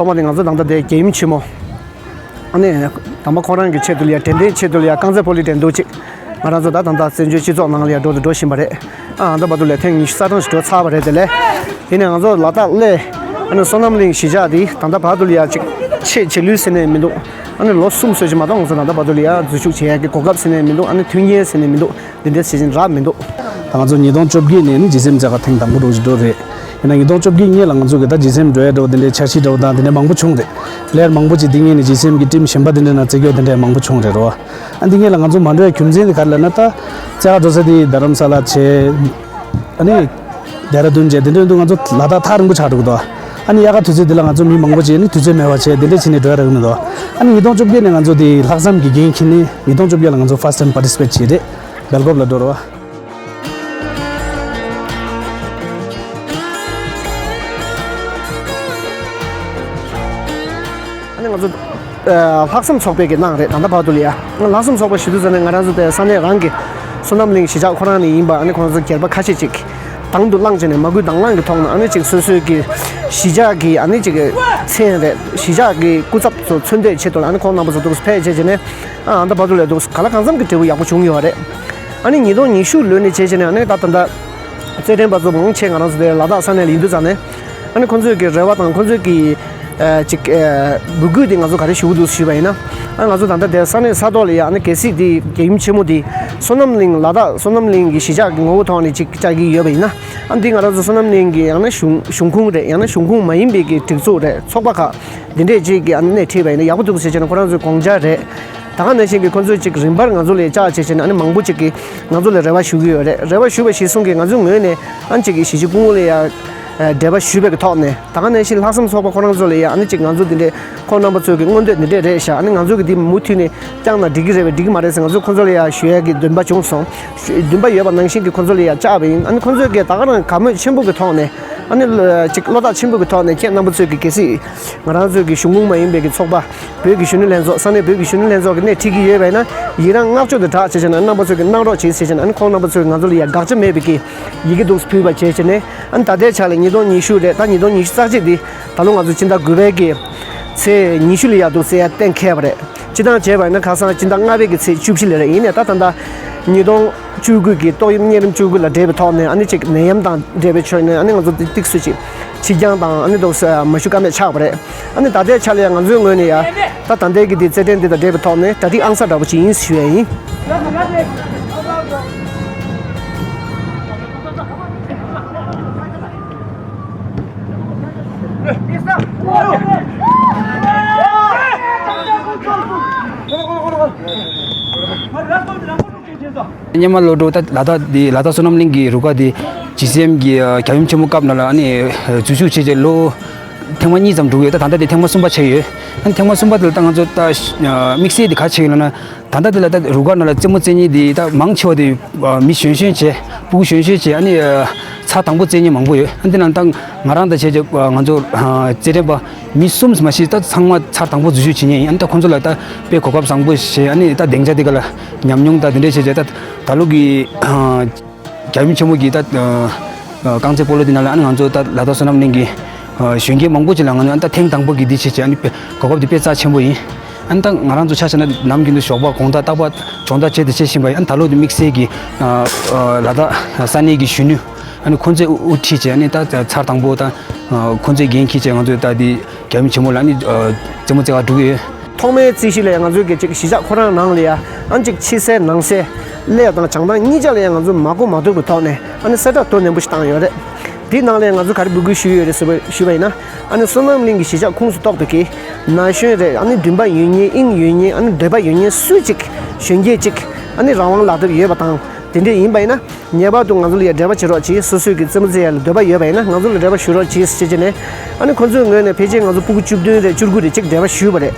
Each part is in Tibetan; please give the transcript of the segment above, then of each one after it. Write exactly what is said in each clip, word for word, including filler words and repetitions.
ཐོག་མ་དེ་ང་ཚོ་ད་ལྟ་དེ་རྒྱལ་ཡུམ་ཆེན་མོ། ཨ་ནི། དམ་པ་ཁོང་རང་གི་ཆེད་དུ་ལ་ཡ་དྲན་རྟེན་ཆེད་དུ་ལ་ཡ་རྐང་རྩེད་སྤོ་ལོའི་འགྲན་བསྡུར་ཅིག་ང་རང་ཚོ་ད་ད་ལྟ་བཙན་བྱོལ་སྤྱི་ཚོགས་ནང་ལ་ཡ་འགྲོ་དང་འགྲོ་བཞིན་པ་རེད། ཨ་ད་བར་དུ་ལ་ཐེངས་ཉི་ཤུ་རྩ་གྲངས་ཤིག་འགྲོ་ཚར་བ་རེད་དེ་ལས། དེ་ནས་ང་ཚོ་ལ་དྭགས་སླེ། ཨ་ནི་བསོད་ནམས་གླིང་གཞིས་ཆགས་འདི་ད་ལྟ་བར་དུ་ལ་ཡ་ཅིག་ཆེས་ཆེ་ལུས་ཟེར་ནས་མི་འདུག་ཨ་ནི་ལོ་གསུམ་ཙམ་ཞིག་མ་གཏོགས་ང་ཚོ་ད་ལྟ་བར་དུ་ལ་ཡ་འཛུལ་ཞུགས་བྱེད་ཡ་གི་གོ་སྐབས་ཟེར་ནས་མི་འདུག་ཨ་ནི་མཐུན་རྐྱེན་ཟེར་ནས་མི་འདུག་འདི་འདྲ་བྱེད་བཞིན་རག་མི་འདུག་ད་ང་ཚོ་ཉིས་སྟོང་བཅོ་བརྒྱད་ནས་ནི་ཇི་སེམ་མཇལ་ཁ་ཐེངས་དང་པོ་འགྲོ་བཞིན་འགྲོ་རེད། ཡིན་ན་ཉིས་སྟོང་བཅོ་བརྒྱད་སྔོན་ལ་ང་ཚོ་གི་ད་ཇི་སེམ་འགྲོ་ཡ་འདྲ་བོ་དེ་འདྲའི་འཆར་གཞི་འདྲ་བོ་དང་དེ་འདྲ་མང་པོ་བྱུང་རེད། ལས་མང་པོ་ཅིག་འདི་ངེད་ནས་ཇི་སེམ་གི་ཊིམ་གཞན་པ་དེ་འདྲ་ནང་བརྩི་རྒྱུ་དེ་འདྲ་མང་པོ་བྱུང་རེད་རོ། ཨ་འདི་ངེད་ལ་ང་ཚོ་མ་འགྲོ་ཡ་རྒྱུ་མཚན་དེ་ག་རེ་ལབ་ན། ད་རྩེད་གར་འགྲོ་ས་དེ་རྡ་རམ་ས་ལ་བྱས། ཨ་ནི། རྡེ་ར་ལྡུན་བྱས་དེ་འདྲ་འདུག་ང་ཚོ་ལ་དྭགས་ཐག་རིང་པོ་ཆགས་འགྲོ་གི་འདུག་ཨ་ནི་དབྱར་ཁ་དུས་ཚོད་འདི་ལ་ང་ཚོ་མི་མང་པོ་ཅིག་ནི་དུས་ཚོད་མེད་པ་བྱས་དེ་འདྲ་བྱས་ནས་འགྲོ་ཡ་རག་གི་མི་འདུག་ཨ་ནི་ཉིས་སྟོང་བཅོ་བརྒྱད་ནས་ང་ཚོ་དེ་ལྷག་བསམ་གྱི་འགན་འཁྱེར་ནས་ཉིས་སྟོང་བཅོ་བརྒྱད་ལ་ང་ཚོ་first time participate བྱས་རེད། སྦེལ་ཀོབ་ལ་འགྲོ་རོགས། ཨ་ནི་ང་ཚོ་ཨ་ལྷག་བསམ་ཚོགས་པའི་གི་གནང་རེད། ད་ལྟ་བར་དུ་ལ་ཡ་ལྷག་བསམ་ཚོགས་པ་ཞུ་དུས་ཙམ་ནས་ང་རང་ཚོ་དེ་ས་གནས་རང་གི་བསོད་ནམས་གླིང་གཞིས་ཆགས་ཁོ་རང་ནས་ཡིན་པ། ཨ་ནི་ཁོང་ཚོ་སྒེར་པ་ཁ་ཤས་ཅིག་དང་དུ་བླངས་བྱས་ནས་མ་བསྐུལ་དང་བླངས་ཀྱི་ཐོག་ནས་ཨ་ནི་ཅིག་སོ་སོའི་གི་གཞིས་ཆགས་ཀྱི་ཨ་ནི་ཅིག་མཚན་རེད། གཞིས་ཆགས་ཀྱི་སྐུ་ཚབ་ཚོ་མཚོན་འདོད་ཆེད་དུ་ལ་ཨ་ནི་ཁོང་རྣམ་པ་ཚོ་འདུག་ཕེབས་བྱས་བྱས་ནས་ཨ་ད་བར་དུ་ལ་འདུག་ག་ལ་གང་འཚམ་གྱི་འབྲས་བུ་ཡག་པོ་བྱུང་ཡོད་རེད། ཨ་ནི་ཉིས་སྟོང་ཉི་ཤུ་ལོ་ནས་བྱས་བྱས་ནས་ཨ་ནི་ད་ད་ལྟ་རྩེད་འགྲན་པ་ཚོ་མང་ཆེ་ང་རང་ཚོ་དེ་ལ་དྭགས་ས་གནས་ལ་ཡིན་དུས་ཙང་ནས་ཨ་ནི་ཁོང་ཚོའི་གི་རེ་བ་དང་ཁོང་ཚོའི་གི་ཨ་ཅིག་ཨ་འབོད་སྐུལ་དེ་ང་ཚོ་ག་རེ་ཞུ་གི་འདུག་ཞུས་པ་ཡིན་ན། ཨ་ང་ཚོ་ད་ལྟ་དེ་ས་གནས་ས་ཐོག་ལ་ཡ་ཨ་ནི་གལ་སྲིད་དེ་རྒྱལ་ཡུམ་ཆེན་མོ་དེ་བསོད་ནམས་གླིང་ལ་དྭགས་བསོད་ནམས་གླིང་གི་གཞིས་ཆགས་ཀྱི་ངོ་བོ་ཐོག་ནས་ཅིག་བཅའ་གི་ཡོད་པ་ཡིན་ན། ཨ་འདི་ང་རང་ཚོ་བསོད་ནམས་གླིང་གི་ཡང་ན་གཞུང་གཞུང་ཁུངས་རེད། ཡང་ན་གཞུང་ཁུངས་མ་ཡིན་པའི་གི་སྒྲིག་འཛུགས་རེད། ཚོགས་པ་ཁག་འདི་འདྲས་ཅིག་གི་ཨ་ནི་སྣེ་ཁྲིད་པ་ཡིན་ན་ཡག་པོ་འདུག་ཟེར་བྱས་ན་ཁོ་རང་ཚོའི་དགོངས་འཆར་རེད། ད་ག་ནང་བཞིན་གྱི་ཁོ་ཚོས་ཅིག་རིམ་པར་ང་ཚོ་ལ་བཅར་བྱས་བྱས་ན་ཨ་ནི་མང་པོ་ཅིག་གིས་ང་ཚོ་ལ་རེ་བ་ཞུ་གི་ཡོད་རེད། རེ་བ་ཞུ་བ་གཞིར་བཟུང་གིས་ང་ཚོའི་ངོས་ནས་ཨ་ནི་ཅིག་གི་གཞིས་བྱེས་སྐུ་ངོ་ལ་ཡ་འབྲེལ་བ་ཞུས་པའི་གི་ཐོག་ནས། ད་ག་ནང་བཞིན་ལྷག་བསམ་ཚོགས་པ་ཁོ་རང་ཚོ་ལ་ཡ་ཨ་ནི་ཅིག་ང་ཚོ་འདི་འདྲས་ཁོང་རྣམ་པ་ཚོའི་གི་མངོན་འདོད་འདི་འདྲས་རེད་ཤག་ཨ་ནི་ང་ཚོ་གི་འདི་མུ་མཐུད་ནས་བསྐྱངས་ན་འགྲིག་གི་རེད་པས་འགྲིག་གི་མ་རེད་ཟེར་ང་ཚོ་ཁོང་ཚོ་ལ་ཡ་ཞུ་ཡ་གི་འདུན་པ་བྱུང་སོང་། འདུན་པ་ཡོད་པ་ནང་བཞིན་གྱི་ཁོང་ཚོ་ལ་ཡ་བཅར་བ་ཡིན། ཨ་ནི་ཁོང་ཚོས་གི་ད་ག་རང་དགའ་མོས་ཆེན་པོ་གི་ཐོག་ནས་ཨ་ནི་ཅིག་བློ་ཐག་ཆེན་པོ་གི་ཐོག་ནས་ཁྱེད་རྣམ་པ་ཚོས་གི་གལ་སྲིད་ང་རང་ཚོའི་གི་གཞུང་ཁུངས་མ་ཡིན་པའི་གི་ཚོགས་པ། བོད་ཀྱི་གཞོན་ནུ་ལྷན་ཚོགས། ས་གནས་བོད་ཀྱི་གཞོན་ནུ་ལྷན་ཚོགས་ཀྱི་སྣེ་ཁྲིད་ཀྱི་ཡོད་པ་ཡིན་ན་ཡི་རངས་བསྔགས་བརྗོད་དུ་གྲགས་བྱས་བྱས་ན་རྣམ་པ་ཚོས་ཀྱི་གནང་རོགས་བྱེད་ཟེར་བྱས་ན་ཨ་ནི་ཁོང་རྣམ་པ་ཚོས་ང་ཚོ་ལ་ཡ་དགག་བྱ་མེད་པའི་གི་ཡི་གེ་འདུག་ཕུལ་བ་བྱས་བྱས་ནས་ཨ་ནི་ད་ལྟའི་ཆ་ལ་ཉིས་སྟོང་ཉི་ཤུ་རེད། ད་ཉིས་སྟོང་ཉི་ཤུ་རྩ་གཅིག་འདི་ད་ལོ་ང་ཚོ་སྤྱི་ཟླ་དགུ་པའི་གི་ཚེས་ཉི་ཤུ་ལ་ཡ་འདུག་ཟེར་ཡ་གཏན་འཁེལ་བ་རེད། སྤྱི་བཏང་བྱས་པ་ཡིན་ན་ཁ་སང་སྤྱི་ཟླ་ལྔ་པའི་གི་ཚེས་བཅུ་བཞི་ལ་རེད། ཡིན་ནའི་ད་ད་ལྟ་ཉིས་སྟོང་བཅུ་དགུ་གི་ཏོག་དབྱིབས་གཉན་རིམས་བཅུ་དགུ་ལ་འདྲེས་པའི་ཐོག་ནས་ཨ་ནི་ཅིག་ནད་ཡམས་དང་འབྲེལ་བའི་ཆོས་ནས་ཨ་ནི་ང་ཚོ་འདི་ཏིག་སུ་ཅིག་ཕྱི་འགྱངས་དང་ཨ་ནི་འདུག་ཟེར་མ་ཞུ་ཀ་མེད་ཆགས་པ་རེད། ཨ་ནི་ད་ལྟའི་ཆ་ལ་ཡང་ང་ཚོའི་ངོས་ནས་ཡ་ད་ད་ལྟའི་གི་འདི་རྩེད་འགྲན་འདི་དང་འབྲེལ་བའི་ཐོག་ནས་གྲ་སྒྲིག་ཨང་གསར་འདྲ་པོ་ཅིག་ཡིན་ཞུ་ཡ་ཡིན། སྔོན་མ་ལོ་འགྲོ་ད་ལ་དྭགས་འདི་ལ་དྭགས་བསོད་ནམས་གླིང་གི་རུ་ཁག་འདི་ཇི་སི་ཨེམ་གི་རྒྱལ་ཡུམ་ཆེན་མོ་སྐབས་ནང་ལ་ཨ་ནི་འཛུལ་ཞུགས་བྱས་རྗེས་ལོ་ཐེངས་མ་གཉིས་ཙམ་འགྲོ་གི་ཡོད། ད་ད་ལྟ་འདི་ཐེངས་མ་གསུམ་པ་ཆགས་ཡོད། ཨ་ནི་ཐེངས་མ་གསུམ་པ་དེ་ལ་ད་ང་ཚོ་ད་དམིགས་བསལ་འདི་ག་བྱེད་ཀྱི་ཡོད་ལབ་ན། ད་ལྟ་དེ་ལ་ད་རུ་ཁག་ནང་ལ་རྩེད་མོ་རྩེ་མཁན་དེ་ད་མང་ཆེ་བ་དེ་མི་གཞོན་གཞོན་བྱས། ཕྲུ་གུ་གཞོན་གཞོན་བྱས། ཨ་ནི་ཚར་དང་པོ་རྩེ་མཁན་མང་པོ་ཡོད། ཨ་ནི་དེ་ནང་ད་ང་རང་དང་བྱས་རྗེས་ང་ཚོ་རྩེད་འགྲན་པ་མི་གསུམ་མ་གཏོགས་ད་ཚང་མ་ཚར་དང་པོ་འཛུལ་ཞུགས་བྱེད་མཁན་ཡིན། ཨ་ནི་ད་ཁོང་ཚོ་ལ་ད་དཔེ་གོ་སྐབས་བཟང་པོ་བྱས། ཨ་ནི་ད་སྡིངས་ཆ་དེ་ག་ལ་ཉམས་མྱོང་ད་དེ་འདྲས་བྱས་རྗེས་ད་ད་ལོ་གི་རྒྱལ་ཡུམ་ཆེན་མོ་གི་ད་རྐང་རྩེད་སྤོ་ལོ་དེ་ནང་ལ་ཨ་ནི་ང་ཚོ་ད་ལ་དྭགས་བསོད་ནམས་གླིང་གི་གཞོན་སྐྱེས་མང་པོ་ཅིག་ལ་ང་ཚོ་ད་ཐེངས་དང་པོ་གི་འདི་བྱས་རྗེས་ཨ་ནི་དཔེ་གོ་སྐབས་དེ་དཔེ་རྩ་ཆེན་པོ་ཡིན། ཨ་ནི་ད་ང་རང་ཚོ་ཆ་བཞག་ན་ནམ་རྒྱུན་དུ་ཞོགས་པ་དགོང་དག་རྟག་པར་སྦྱོང་བརྡར་བྱས་ཏེ་བྱེད་བཞིན་པ་ཡིན། ཨ་ནི་ད་ལོ་དེ་དམིགས་བསལ་གྱི་ལ་དྭགས་ས་གནས་ཀྱི་གཞོན་ནུ་ཨ་ནི་ཁོང་ཚོས་དབུ་ཁྲིད་བྱས། ཨ་ནི་ད་ཚར་དང་པོ་ད་ཁོང་ཚོས་འགན་འཁྱེར་བྱས་ང་ཚོས་ད་དེ་རྒྱལ་ཡུམ་ཆེན་མོ་ལ་ཨ་ནི་རྩེད་མོ་རྩེ་གར་འགྲོ་གི་ཡོད། ཐོག་མའི་རྩིས་གཞི་ལ་ཡང་ང་ཚོའི་གི་ཅིག་གཞིས་ཆགས་ཁོ་རང་ནང་ལ་ཡང་ཨ་ནི་ཅིག་ཕྱི་གསལ་ནང་གསལ་ཀླད་དང་བྱང་ཐང་གཉིས་ཆ་ལ་ཡང་ང་ཚོ་མ་གོ་མ་ཐོས་པའི་ཐོག་ནས་ཨ་ནི་གསལ་བསྒྲགས་དོ་ནན་པོ་ཞིག་བཏང་ཡོད་རེད། དེའི་ནང་ལ་ཡང་ང་ཚོ་ག་རེ་འབོད་སྐུལ་ཞུས་ཡོད་རེད་ཟེར་བ་ཞུས་པ་ཡིན་ན། ཨ་ནི་བསོད་ནམས་གླིང་གི་གཞིས་ཆགས་ཁོངས་སུ་གཏོགས་པའི་གི་ན་གཞོན་རེད། ཨ་ནི་འདུན་པ་ཡོད་མཁན་དབྱིངས་ཡོད་མཁན་ཨ་ནི་འདོད་པ་ཡོད་མཁན་སུ་ཅིག་གཞོན་སྐྱེས་ཅིག་ཨ་ནི་རང་དབང་ལག་དེབ་ཡོད་པ་དང་དེ་འདྲས་ཡིན་པ་ཡིན་ན། ངེས་པར་དུ་ང་ཚོ་ལ་ཡ་འབྲེལ་བ་བྱེད་རོགས་གྱིས། སོ་སོའི་གི་རྩེད་མོ་རྩེ་ཡ་ལ་འདོད་པ་ཡོད་པ་ཡིན་ན་ང་ཚོ་ལ་འབྲེལ་བ་ཞུ་རོགས་གྱིས་ཞེས་བྱས་ནས། ཨ་ནི་ཁོ་ཚོའི་ངོས་ནས་ཕལ་ཆེར་ང་ཚོ་ཕྲུ་གུ་བཅུ་བདུན་རེད་བཅུ་དགུ་རེད་ཅིག་འབྲེལ་བ་ཞུས་པ་རེད།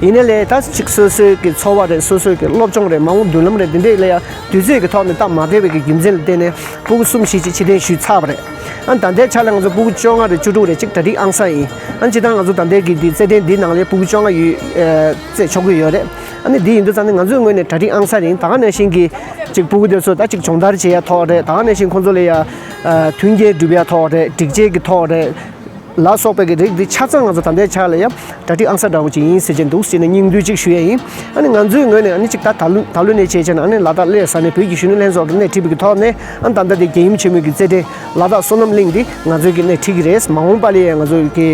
ཡིན་ནའི་ལས་ད་ཅིག་སོ་སོའི་གི་འཚོ་བ་རེད། སོ་སོའི་གི་སློབ་སྦྱོང་རེད། མ་འོངས་མདུན་ལམ་རེད། འདི་འདྲས་ལ་ཡ་དུས་ཚོད་ཀྱི་ཐོག་ནས་སྟབས་མ་བདེ་བའི་གི་རྒྱུ་མཚན་ལ་བརྟེན་ནས་ཕྲུ་གུ་གསུམ་བཞི་ཅིག་ཕྱིར་འཐེན་ཞུས་ཚར་བ་རེད། ཨ་ནི་ད་ལྟའི་ཆ་ལ་ང་ཚོ་ཕྲུ་གུ་བཅོ་ལྔ་རེད་བཅུ་དྲུག་རེད་ཅིག་གྲ་སྒྲིག་ཨང་གསར་ཡིན། ཨ་ནི་སྤྱིར་བཏང་ང་ཚོ་ད་ལྟའི་གི་འདི་རྩེད་འགྲན་འདི་ནང་ལ་ཕྲུ་གུ་བཅོ་ལྔ་ཡོད་རྩེད་ཆོག་གི་ཡོད་རེད། ཨ་ནི་འདི་ཡིན་དུས་ཙང་ནི་ང་ཚོའི་ངོས་ནས་གྲ་སྒྲིག་ཨང་གསར་ཡིན། ད་ག་ནང་བཞིན་གྱི་ཅིག་ཕྲུ་གུ་དེ་ཚོ་ད་ཅིག་སྦྱོང་བརྡར་བྱེད་ཡ་ཐོག་རེད། ད་ག་ནང་བཞིན་ཁོང་ཚོ་ལ་ཡ་མཐུན་རྐྱེན་སྒྲུབ་ཡ་ཐོག་རེད། སྒྲིག་ཆས་ཀྱི་ཐོག་རེད། ལ་སོགས་པའི་གི་རིགས་འདི་ཆ་ཚང་ང་ཚོ་ད་ལྟའི་ཆ་ལ་ཡང་གྲ་སྒྲིག་ཨང་གསར་འདྲ་བོ་ཅིག་ཡིན་ཟེར་གྱིན་འདུག་ཟེར་ནས་སྙིང་བསྡུས་ཅིག་ཞུ་ཡས་ཡིན། ཨ་ནི་ང་ཚོའི་ངོས་ནས་ཨ་ནི་ཅིག་ད་ད་ལོ་ད་ལོ་ནས་བྱས་བྱས་ན་ཨ་ནི་ལ་དྭགས་གླེ་ས་གནས་བོད་ཀྱི་གཞོན་ནུ་ལྷན་ཚོགས་ཀྱིས་སྣེ་ཁྲིད་པའི་གི་ཐོག་ནས་ཨ་ནི་ད་ལྟ་དེ་རྒྱལ་ཡུམ་ཆེན་མོའི་གི་རྩེད་འགྲན་ལ་དྭགས་བསོད་ནམས་གླིང་འདི་ང་ཚོའི་གི་སྣེ་ཁྲིད་ཀྱི་རེད། མ་འོངས་པ་ལ་ཡང་ང་ཚོའི་གི་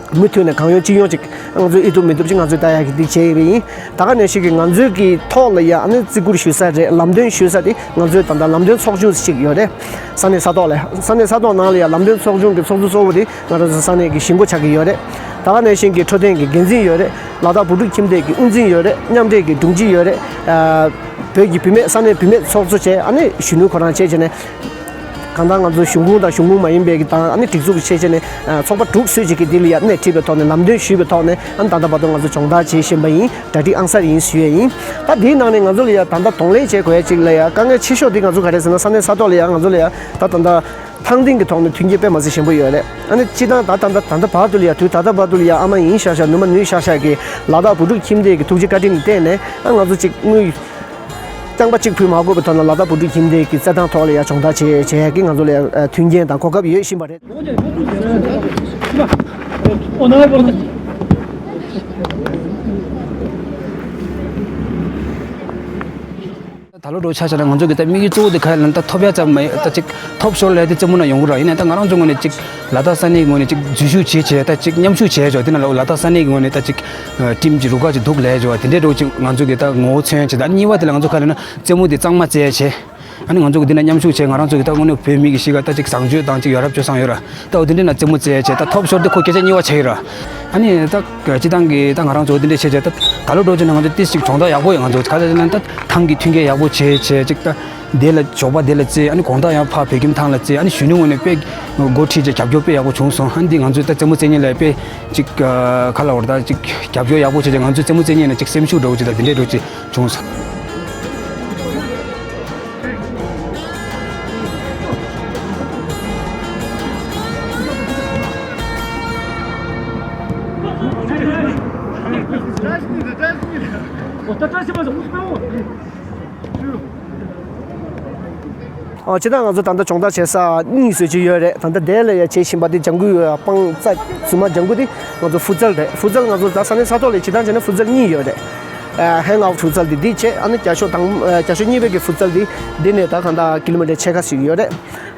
མུ་མཐུད་ནས་གང་ཡོང་ཅི་ཡོང་ཅིག་ང་ཚོས་ཨེ་ཐུབ་མི་ཐུབ་ཅིག་ང་ཚོས་ལྟ་ཡག་གི་འདི་བྱས་ཡོད་པ་ཡིན། ད་ག་ནང་བཞིན་གྱི་ང་ཚོའི་གི་ཐོག་ལ་ཡ་ཨ་ནི་བརྩི་བཀུར་ཞུ་ས་རེད། ལམ་སྟོན་ཞུ་ས་དེ་ང་ཚོའི་ད་ལྟ་ལམ་སྟོན་ཚོགས་ཆུང་ཞིག་ཡོད་རེད། ས་གནས་ས་ཐོག་ལ་ས་གནས་ས་ཐོག་ནང་ལ་ཡ་ལམ་སྟོན་ཚོགས་ཆུང་གི་ཚོགས་གཙོ་གཙོ་བོ་དེ་ང་རང་ཚོ་ས་གནས་ཀྱི་གཞིས་འགོ་ཆགས་ཀྱི་ཡོད་རེད། ད་ག་ནང་བཞིན་གྱི་འཕྲོད་བསྟེན་གྱི་འགན་འཛིན་ཡོད་རེད། ལ་དྭགས་བོད་ཕྲུག་ཁྱིམ་སྡེ་གི་དབུ་འཛིན་ཡོད་རེད། མཉམ་འབྲེལ་གྱི་དྲུང་ཆེ་ཡོད་རེད། ཨ། བོད་ཀྱི་བུད་མེད་ས་གནས་བུད་མེད་ཚོགས་གཙོ་བཅས་ཨ་ནི་གཞོན་ནུ་ཁོ་རང་བཅས་བྱས་ནས། གང་ལྟར་ང་ཚོ་གཞུང་ཁོངས་དང་གཞུང་ཁོངས་མ་ཡིན་པའི་གི་དང་ཨ་ནི་སྒྲིག་འཛུགས་ཀྱི་ཆེད་བྱས་ནས་ཚོགས་པ་དྲུག་སུས་བྱེད་ཀྱི་དེ་ལ་ཡ་སྣེ་ཁྲིད་པའི་ཐོག་ནས་ལམ་སྟོན་ཞུས་པའི་ཐོག་ནས་ཨ་ནི་ད་ལྟ་བར་དུ་ང་ཚོ་སྦྱོང་བརྡར་བྱེད་བཞིན་པ་ཡིན། གྲ་སྒྲིག་ཨང་གསར་ཡིན་ཞུ་ཡས་ཡིན། ད་དེའི་ནང་ནས་ང་ཚོ་ལ་ཡ་ད་ལྟ་གདོང་ལེན་བྱེད་དགོས་ཡ་གཅིག་ལ་ཡ་དཀའ་ངལ་ཆེ་ཤོས་དེ་ང་ཚོ་ག་རེ་ཟེར་ན་ས་གནས་ས་ཐོག་ལ་ཡ་ང་ཚོ་ལ་ཡ་ད་ད་ལྟ་ཐང་སྟེང་གི་ཐོག་ནས་མཐུན་རྐྱེན་དཔེ་མ་སྲིད་ཞན་པོ་ཡོད་རེད། ཨ་ནི་སྤྱི་བཏང་ད་ད་ད་ད་ལྟ་བར་དུ་ལ་ཡ་དུས་ད་ལྟ་བར་དུ་ལ་ཡ་ཨ་མ་ཡིན་ཤག་ཤག་ནུ་མ་ནུས་ཤག་ཤག་གི་ལ་དྭགས་བོད་ཕྲུག་ཁྱིམ་སྡེ་གི་ཐུགས་རྗེ་བཀའ་དྲིན་ལ་བརྟེན་ནས་ཨ་ང་ཚོ་གཅིག་དངུལ། རྐྱང་པ་གཅིག་ཕུལ་མ་དགོས་པའི་ཐོག་ནས་ལ་དྭགས་བོད་ཕྲུག་ཁྱིམ་སྡེ་གི་རྩེད་ཐང་ཐོག་ལ་ཡང་སྦྱོང་བརྡར་བྱེད་བྱེད་ཡག་གི་ང་ཚོ་ལ་ཡང་མཐུན་རྐྱེན་དང་གོ་སྐབས་ཡོད་བཞིན་པ་རེད། ད་ལོ་འགྲོ་ཆ་བཞག་ན་ང་ཚོ་གི་ད་དམིགས་ཡུལ་གཙོ་བོ་དེ་ག་རེ་ལབ་ན་ད་ཐོབ་ཡ་ཙམ་མ་ཡིན། ད་ཅིག་ཐོབ་ཤོར་ལས་དེ་རྩེད་མོ་ན་ཡོང་གི་ར། ཡིན་ནའི་ད་ང་རང་ཚོ་ངོས་ནས་ཅིག་ལ་དྭགས་ས་གནས་ཀྱི་ངོས་ནས་ཅིག་འཛུལ་ཞུགས་བྱེད་བྱེད་ད་ཅིག་མཉམ་ཞུགས་བྱས་ཆོག་དེ་ན་ལ་དྭགས་ས་གནས་ཀྱི་ངོས་ནས་ད་ཅིག་ཊིམ་གྱི་རུ་ཁག་ཅིག་འདུག་ལས་ཆོག་དེ་འདྲའི་འགྲོ་ཅིག་ང་ཚོ་གི་ད་ངོ་བོ་མཚོན་བྱེད། ད་གཉིས་པ་དེ་ལ་ང་ཚོ་ག་རེ་ན་རྩེད་མོ་དེ་གཙང་མ་རྩེ་བྱེད། ཨ་ནི་ང་ཚོ་གི་འདི་ན་མཉམ་ཞུགས་བྱས། ང་རང་ཚོ་གི་ད་དངོས་གནས་བོད་མི་གི་གཤིས་ཀ་ད་ཅིག་བཟང་སྤྱོད་དང་ཅིག་ཡ་རབས་སྤྱོད་བཟང་ཡོད་ར། ད་འོ་དེ་འདྲ་ན་རྩེད་མོ་རྩེ་བྱས། ད་ཐོབ་ཤོར་དེ་ཁོ་སྐད་ཆ་གཉིས་པ་བྱས་ཡོད་ར། ཨ་ནི་ད་སྤྱི་བཏང་གི་ད་ང་རང་ཚོ་འདི་འདྲ་བྱས་བྱས་ད་ད་ལོ་འགྲོ་བྱས་ན་ང་ཚོ་ཏིས་ཅིག་སྦྱོང་བརྡར་ཡག་པོ་ཡོད། ང་ཚོ་ག་རེ་ན་ད་ཐང་གི་མཐུན་རྐྱེན་ཡག་པོ་བྱས་བྱས་ཅིག་ད་དེ་ལ་ཞོགས་པ་དེ་ལ་རྩེ། ཨ་ནི་དགོང་དག་ཡང་ཕར་བོད་ཁྱིམ་ཐང་ལ་རྩེ། ཨ་ནི་གཞོན་ནུ་ངོས་ནས་དཔེ་འགོ་ཁྲིད་བྱས་རྒྱབ་སྐྱོར་དཔེ་ཡག་པོ་བྱུང་སོང་། ཨ་ནི་འདི་ང་ཚོས་ད་རྩེད་མོ་རྩེ་མཁན་ལ་དཔེ་ཅིག་ག་ལ་བར་ད་ཅིག་རྒྱབ་སྐྱོར་ཡག་པོ་བྱས་བྱས་ང་ཚོས་རྩེད་མོ་རྩེ་མཁན་ལ་ཅིག་སེམས་ཤུགས་འདྲ་བོ་ཅིག་ད་དེ་འདྲའི་འདྲ་བོ་ཅིག་བྱུང་སོང་། ཨོ། སྤྱིར་བཏང་ང་ཚོ་ད་ལྟ་སྦྱོང་བརྡར་བྱེད་ས་གཉིས་བཟོ་གི་ཡོད་རེད། ད་ལྟ་དེ་ལ་ཡ་བྱེད་བཞིན་པ་དེ་ལྗང་གུ་ཡོད། སྤང་རྩྭ་རྫུན་མ་ལྗང་གུ་དེ་ང་ཚོ་ཕུ་ཚལ་རེད། ཕུ་ཚལ་ང་ཚོ་ད་ས་གནས་ས་ཐོག་ལ་སྤྱིར་བཏང་བྱས་ན་ཕུ་ཚལ་གཉིས་ཡོད་རེད། ཨ། ཧེང་ཨའུཊ་ཕུ་ཚལ་དེ་འདི་བྱས། ཨ་ནི་རྒྱ་ཤོག་དང་། ཨ། རྒྱ་ཤོག་གཉིས་པའི་གི་ཕུ་ཚལ་དེ་འདི་ནས་ད་གང་ལྟར་ཀི་ལོ་མི་ཊར་ཕྱེད་ཀ་ཞིག་ཡོད་རེད།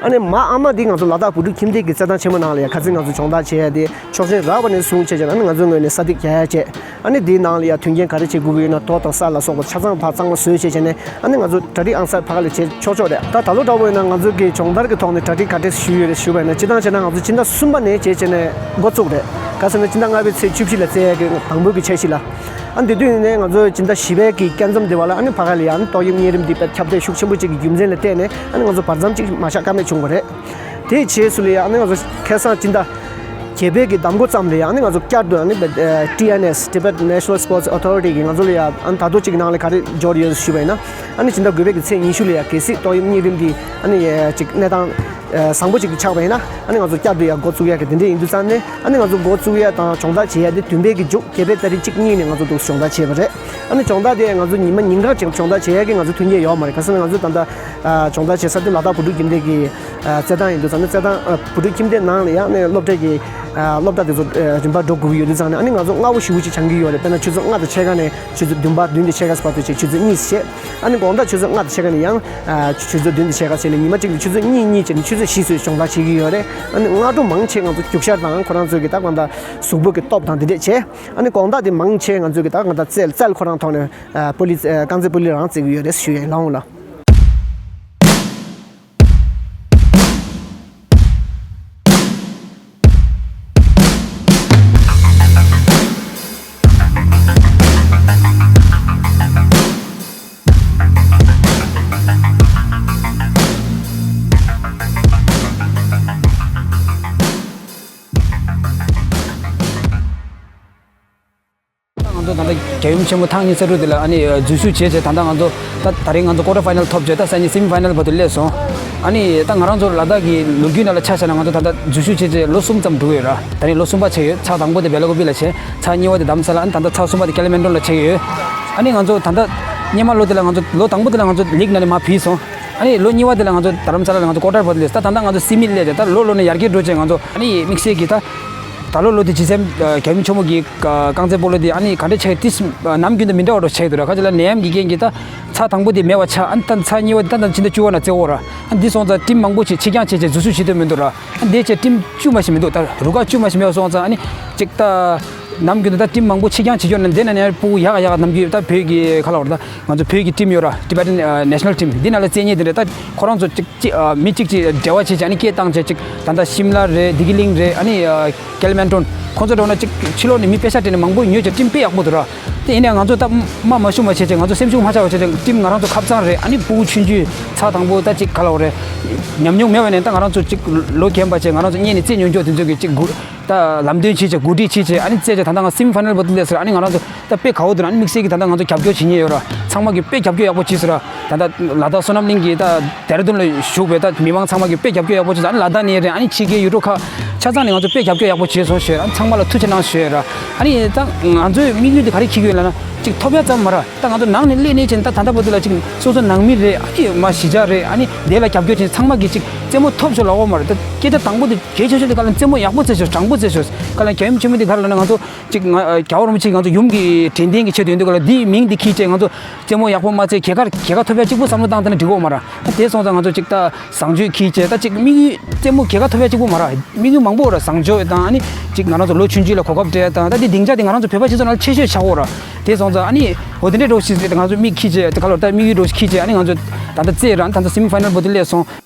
ཨ་ནི་མ་ཨ་མ་འདི་ང་ཚོ་ལ་དྭགས་བོད་ཕྲུག་ཁྱིམ་སྡེ་གི་རྩེད་ཐང་ཆེན་མོ་ནང་ལ་ཡ་ཁ་སང་ང་ཚོ་སྦྱོང་བརྡར་བྱེད་ཡ་དེ་ཆོག་མཆན་རག་པ་ནས་བཟུང་བྱས་བྱས་ན་ཨ་ནི་ང་ཚོའི་ངོས་ནས་ས་ཐིག་རྒྱག་ཡ་བྱས། ཨ་ནི་འདིའི་ནང་ལ་ཡ་མཐུན་རྐྱེན་ག་རེ་བྱེད་དགོས་ཀྱི་ཡོད་ན་རྡོ་དང་ས་ལ་སོགས་པ་ཆ་ཚང་ཕར་གཙང་མ་བཟོས་བྱས་བྱས་ནས་ཨ་ནི་ང་ཚོ་གྲ་སྒྲིག་ཨང་གསར་ཕ་ག་ལ་བྱེད་ཆོག་ཆོག་རེད། ད་ད་ལོ་འདྲ་བོ་ཡིན་ན་ང་ཚོ་གི་སྦྱོང་བརྡར་གི་ཐོག་ནས་གྲ་སྒྲིག་ག་འདྲས་ཞུས་ཡོད་རེད་ཞུས་པ་ཡིན་ན། སྤྱིར་བཏང་བྱས་ན་ང་ཚོ་སྤྱི་ཟླ་གསུམ་པ་ནས་བྱས་བྱས་ནས་འགོ་བཙུགས་རེད། ག་ཟེར་ན་སྤྱི་ཟླ་ལྔ་པའི་ཚེས་བཅུ་བཞི་ལ་རྩེ་ཡ་གི་དང་པོ་གི་འཆར་གཞི་ལ། ཨ་ནི་དེ་དུས་ནས་ང་ཚོ་སྤྱི་ཟླ་བཞི་པའི་གི་སྐྱ་མཚམས་དེ་བར་ལ་ཨ་ནི་ཕ་ག་ལ་ཡ་ཨ་ནི་ཏོག་དབྱིབས་གཉན་རིམས་འདི་དཔེ་ཁྱབ་གདལ་ཤུགས་ཆེན་པོ་ཅིག་གི་རྒྱུ་མཚན་ལ་བརྟེན་ནས་ཨ་ནི་ང་ཚོ་བར་མཚམས་ཅིག་མ་བཞག་ཀ་མེད་བྱུང་བ་རེད། དེའི་རྗེས་སུ་ལ་ཡ་ཨ་ནི་ང་ཚོ་ཁ་སང་སྤྱི་ཟླ་བརྒྱད་པའི་གི་མདང་དགོང་ཙམ་ལ་ཡ་ཨ་ནི་ང་ཚོ་བསྐྱར་དུ་ཨ་ནི་ཨ། ཊི་ཨེན་ཨེས། Tibet National Sports Authority གིས་ང་ཚོ་ལ་ཡ་ཨ་ནི་ད་དུང་ཅིག་ནང་ལ་ག་རེ་འབྱོར་ཡོད་ཞུས་པ་ཡིན་ན། ཨ་ནི་སྤྱི་ཟླ་དགུ་པའི་གི་ཚེས་ཉི་ཤུ་ལ་ཡ་གལ་སྲིད་ཏོག་དབྱིབས་གཉན་རིམས་འདི་ཨ་ནི་ཅིག་གནས་སྟངས་བཟང་པོ་ཅིག་ཆགས་པ་ཡིན་ན་ཨ་ནི་ང་ཚོ་བསྐྱར་དུ་ཡ་འགོ་བཙུགས་ཡ་གི་དེ་འདྲ་ཡིན་དུས་ཙང་ནས་ཨ་ནི་ང་ཚོ་འགོ་བཙུགས་ཡ་དང་སྦྱོང་བརྡར་བྱེད་ཡ་དེ་བདུན་པའི་གི་མཇུག་བརྒྱད་པའི་ཏ་རིག་གཅིག་གཉིས་ནས་ང་ཚོ་འདུག་སྦྱོང་བརྡར་བྱས་པ་རེད། ཨ་ནི་སྦྱོང་བརྡར་དེ་ང་ཚོ་ཉི་མ་ཉིན་གང་ཅིག་སྦྱོང་བརྡར་བྱེད་ཡ་གི་ང་ཚོ་མཐུན་རྐྱེན་ཡོད་མ་རེད། ག་ཟེར་ན་ང་ཚོ་ད་ལྟ་ཨ། སྦྱོང་བརྡར་བྱེད་ས་དེ་ལ་དྭགས་བོད་ཕྲུག་ཁྱིམ་སྡེ་གི་ཨ། རྩེད་ཐང་ཡིན་དུས་ཙང་ནས་རྩེད་ཐང་ཨ། བོད་ཕྲུག་ཁྱིམ་སྡེ་ནང་ལ་ཡང་ནས་སློབ་གྲྭ་གི་ཨ། སློབ་གྲྭ་དེ་ཚོ་ཨ། རིམ་པ་འགྲོ་དགོས་ཀྱི་ཡོད་དུས་ཙང་ནས་ཨ་ནི་ང་ཚོ་སྔ་པོ་ཞེ་པོ་ཅིག་སྦྱང་གི་ཡོད་རེད། དཔེར་ན་ཆུ་ཚོད་ལྔ་དང་ཕྱེད་ཀ་ནས་ཆུ་ཚོད་བདུན་པ། བདུན་དང་ཕྱེད་ཀ་བར་དུ་བྱས་ཆུ་ཚོད་གཉིས་བྱས། ཨ་ནི་དགོང་དག་ཆུ་ཚོད་ལྔ་དང་ཕྱེད་ཀ་ནས་ཡང་ཨ། ཆུ་ཚོད་བདུན་དང་ཕྱེད་ཀ་བྱས་ནས་ཉི་མ་གཅིག་ནས་ཆུ་ཚོད་གཉིས་གཉིས་བྱས་ནས་ཆུ་ཚོད་བཞི་ཙམ་སྦྱོང་བརྡར་བྱེད་ཀྱི་ཡོད་རེད། ཨ་ནི་སྔ་དྲོ་མང་ཆེ་ང་ཚོ་རྒྱུག་ཤར་དང་ཁོ་རང་ཚོའི་གི་ད་གང་ལྟར་གཟུགས་པོ་གི་སྟོབས་དང་དེ་འདྲས་བྱས། ཨ་ནི་དགོང་དག་དེ་མང་ཆེ་ང་ཚོའི་གི་ད་གང་ལྟར་རྩལ་རྩལ་ཁོ་རང་ཐོག་ནས་ཨ། སྤུ་ལི་ཨ། རྐང་རྩེད་སྤུ་ལི་རང་རྩེ་གི་ཡོད་རེད་ཞུ་ཡ་ཡིན། ལགས་འོང་ལགས། ང་ཚོ་ད་ལྟ་རྒྱལ་ཡུམ་ཆེན་མོ་ཐེངས་ཉི་ཤུ་རྩ་དྲུག་དེ་ལ་ཨ་ནི་འཛུལ་ཞུགས་བྱས་བྱས། ད་ལྟ་ང་ཚོ་ད་ད་རིང་ང་ཚོ་ཀོ་ཊར་ཕའི་ནལ་ཐོབ་བྱས། ད་སང་ཉིན་སེ་མི་ཕའི་ནལ་བར་དུ་སླེབས་སོང་། ཨ་ནི་ད་ང་རང་ཚོ་ལ་དྭགས་ཀྱི་ལོ་རྒྱུས་ནང་ལ་ཆ་བཞག་ན་ང་ཚོ་ད་ལྟ་འཛུལ་ཞུགས་བྱས་བྱས་ལོ་གསུམ་ཙམ་འགྲོ་གི་ཡོད་ར། ད་རིང་ལོ་གསུམ་པ་ཆགས་ཡོད། ཚེག་དང་པོ་དེ་སྦེ་ལ་ཀོ་པི་ལ་བྱས། ཚེག་གཉིས་པ་དེ་དྷ་རམ་ས་ལ། ཨ་ནི་ད་ལྟ་ཚེག་གསུམ་པ་དེ་ཀ་ཐ་མན་ཌུ་ལ་ཆགས་ཡོད། ཨ་ནི་ང་ཚོ་ད་ལྟ་སྔོན་མ་ལོ་དེ་ལ་ང་ཚོ་ལོ་དང་པོ་དེ་ལ་ང་ཚོ་ལིག་ནང་ནས་མར་བུད་སོང་། ཨ་ནི་ལོ་གཉིས་པ་དེ་ལ་ང་ཚོ་རྡ་རམ་ས་ལ་ལ་ང་ཚོ་ཀོ་ཊར་བར་སླེབས། ད་ད་ལྟ་ང་ཚོ་སི་མི་སླེབས་ཏེ་ད་ལོ་ལོ་ནས་ཡར་རྒྱས་འགྲོ་བྱས། ང་ཚོ་ཨ་ནི་དམིགས་བསལ་གྱིས་ད་ད་ལོ་ལོ་དེ་ཇི་སེམ་རྒྱལ་ཡུམ་ཆེན་མོ་གི་རྐང་རྩེད་སྤོ་ལོ་དེ་ཨ་ནི་ག་འདྲ་ཆགས་ཏིས་ནམ་རྒྱུན་དུ་མི་འདྲ་བ་འགྲོ་ཆགས་འདུག་ར། ཁ་ཅིག་ལ་ནད་ཡམས་ཀྱི་རྐྱེན་གྱིས་ད་ཚར་དང་པོ་དེ་མེད་པ་ཆགས། ཨ་ནི་ད་ཚར་གཉིས་པ་དེ་ད་ད་ཕྱི་ཟླ་བཅུ་པ་ན་རྩེ་འོ་ར། ཨ་འདི་སོང་ཙང་ཊིམ་མང་པོ་ཞིག་ཕྱིར་འགྱངས་བྱས་བྱས་འཛུལ་ཞུགས་བྱེད་འདོད་མི་འདུག་ར། ཨ་འདི་བྱས་ཊིམ་བཅུ་མ་ཞིག་མི་འདུག་ད་རུ་ཁག་བཅུ་མ་ཞིག་མེད་པ་སོང་ཙང་ཨ་ནི་ཅིག་ད་ནམ་རྒྱུན་དུ་ད་ཊིམ་མང་པོ་ཕྱིར་འགྱངས་བྱེད་རྒྱུ་ན་འདི་ན་ནས་ཕྲུ་གུ་ཡག་ཡག་ནམ་རྒྱུན་ད་བོད་ཀྱི་ཁ་ལ་བར་ད་ང་ཚོ་བོད་ཀྱི་ཊིམ་ཡོད་ར། Tibetan National Team འདི་ན་ལ་རྩེད་མཁན་དེ་འདྲ་ད་ཁོ་རང་ཚོ་ཅིག་ཅིག་ཨ་མི་གཅིག་ཅིག་འབྲེལ་བ་བྱས་བྱས་ཨ་ནི་སྐད་བཏང་བྱས་ཅིག་ད་ལྟ་ཤིམ་ལ་རེད། བདེ་སྐྱིད་གླིང་རེད། ཨ་ནི་ཨ་ཀལ་མན་ཏོན་ཁོང་ཚོ་འགྲོ་ན་ཅིག་ཕྱི་ལོགས་ནས་མི་པེ་ཤ་སྤྲད་ནས་མང་པོ་ཉོས་བྱས་ཊིམ་དཔེ་ཡག་པོ་འདུག་ར། དེ་ཡིན་ནའི་ང་ཚོ་ད་མ་མ་ཤུ་མ་བྱས་བྱས་ང་ཚོ་སེམས་ཤུགས་མ་ཆག་པ་བྱས་བྱས་ཊིམ་ང་རང་ཚོ་ཁ་གཙང་རེད། ཨ་ནི་ཕྲུ་གུ་ཆུང་ཆུང་ཚར་དང་པོ་ད་ཅིག་ག་ལ་བ་རེད། ཉམས་མྱོང་མེད་པ་ནས་ད་ང་རང་ཚོ་ཅིག་ལོ་རྒན་པ་བྱས་ང་རང་ཚོ་གཉེན་ནས་རྩེད་ཉོ་མཁན་དེ་ཚོ་གི་ཅིག་གུ་ད་ལམ་སྟོན་བྱས་བྱས་གོ་སྒྲིག་བྱས་བྱས་ཨ་ནི་རྩེད་བྱས་ད་ལྟ་ང་སེ་མི་ཕ་ནལ་བར་དུ་སླེབས་ཟེར། ཨ་ནི་ང་རང་ཚོ་ད་དཔེ་དགའ་བོ་འདུག་ཨ་ནི་དམིགས་བསལ་གྱི་ད་ལྟ་ང་ཚོ་རྒྱབ་སྐྱོར་བྱེད་མཁན་ཡོད་ར། ཚང་མ་གིས་དཔེ་རྒྱབ་སྐྱོར་ཡག་པོ་བྱས་ཟེར་ར། ད་ལྟ་ལ་དྭགས་བསོད་ནམས་གླིང་གི་ད་ལྡེ་ར་ལྡུན་ལ་བཞུགས་པའི་ད་མི་མང་ཚང་མ་གིས་དཔེ་རྒྱབ་སྐྱོར་ཡག་པོ་བྱས་ཟེར། ཨ་ནི་ལ་དྭགས་ནས་རེད། ཨ་ནི་ཕྱི་རྒྱལ་ཡུལ་གྲུ་ཁག་ཆ་ཚང་ནས་ང་ཚོ་དཔེ་རྒྱབ་སྐྱོར་ཡག་པོ་བྱས་སོང་ཞུ་ཡ་ར། ཚང་མ་ལ་ཐུགས་རྗེ་གནང་ཞུ་ཡ་ར། ཨ་ནི་ད་ང་ཚོའི་དམིགས་ཡུལ་དེ་ག་རེ་འཁྱེར་གྱི་ཡོད་ལབ་ན་ཅིག་ཐོབ་ཡ་ཙམ་མ་ར། ད་ང་ཚོ་ནང་ནས་སླེབས་ནས་ཅིག་ད་ད་ལྟ་བར་དུ་ལ་ཅིག་སོ་སོ་ནང་མི་རེད། ཨ་ནི་མ་གཞིས་ཆགས་རེད། ཨ་ནི་དེ་ལ་རྒྱབ་སྐྱོར་བྱས་ཚང་མ་གིས་ཅིག་རྩེད་མོ་ཐོབ་ཆོག་ལབ་ཡོད་མ་རེད། ད་སྐད་ཆ་དང་པོ་དེ་གལ་ཆེ་ཤོས་དེ་ག་ལ་རྩེད་མོ་ཡག་པོ་རྩེ་ཤོག་དྲང་པོ་རྩེ་ཤོག་ག་ལ་རྒྱལ་ཡུམ་ཆེན་མོ་དེ་ག་རེ་ལབ་ན་ང་ཚོ་ཅིག་ང་རྒྱལ་བ་རིན་པོ་ཆེ་ང་ཚོ་ཡུམ་གྱི་དྲན་རྟེན་གྱི་ཆེད་དུ་ཡིན་དུས་ག་ལ་འདིའི་མིང་འདི་འཁྱེར་བྱས་ང་ཚོ་རྩེད་མོ་ཡག་པོ་མ་རྩེ་གྱལ་ཁ་གྱལ་ཁ་ཐོབ་ཡ་གཅིག་པུ་བསམ་བློ་བཏང་བསྡད་ན་འགྲིག་གོ་མ་ར། ད་དེ་སོང་ཙང་ང་ཚོ་ཅིག་ད་བཟང་སྤྱོད་འཁྱེར་བྱས་ད་ཅིག་དམིགས་ཡུལ་རྩེད་མོ་གྱལ་ཁ་ཐོབ་ཡ་གཅིག་པུ་མ་ར། དམིགས་ཡུལ་མང་པོ་ར། བཟང་སྤྱོད་དང་ཨ་ནི་ཅིག་ང་རང་ཚོ་ལོ་ཆུང་ཆུང་ལ་གོ་སྐབས་སྤྲད་ཡ་དང་ད་དེ་སྡིངས་ཆ་དེ་ང་རང་ཚོ་བོད་པ་སྤྱི་ཚོགས་ནང་ལ་ཆེ་ཤོས་ཆགས་གོ་ར། དེ་སོང་ཙང་ཨ་ནི་འོ་དེ་འདྲའི་འགྲོ་ཞིག་ང་ཚོ་དམིགས་འཁྱེར་བྱས་ད་ག་ལ་ད་དམིགས་ཡུལ་འགྲོ་ཞིག་འཁྱེར་བྱས་ཨ་ནི་ང་ཚོ་ད་ལྟ་རྩེད་ར། ད་ལྟ་སེ་མི་ཕ་ནལ་བར་དུ་སླེབས་སོང་།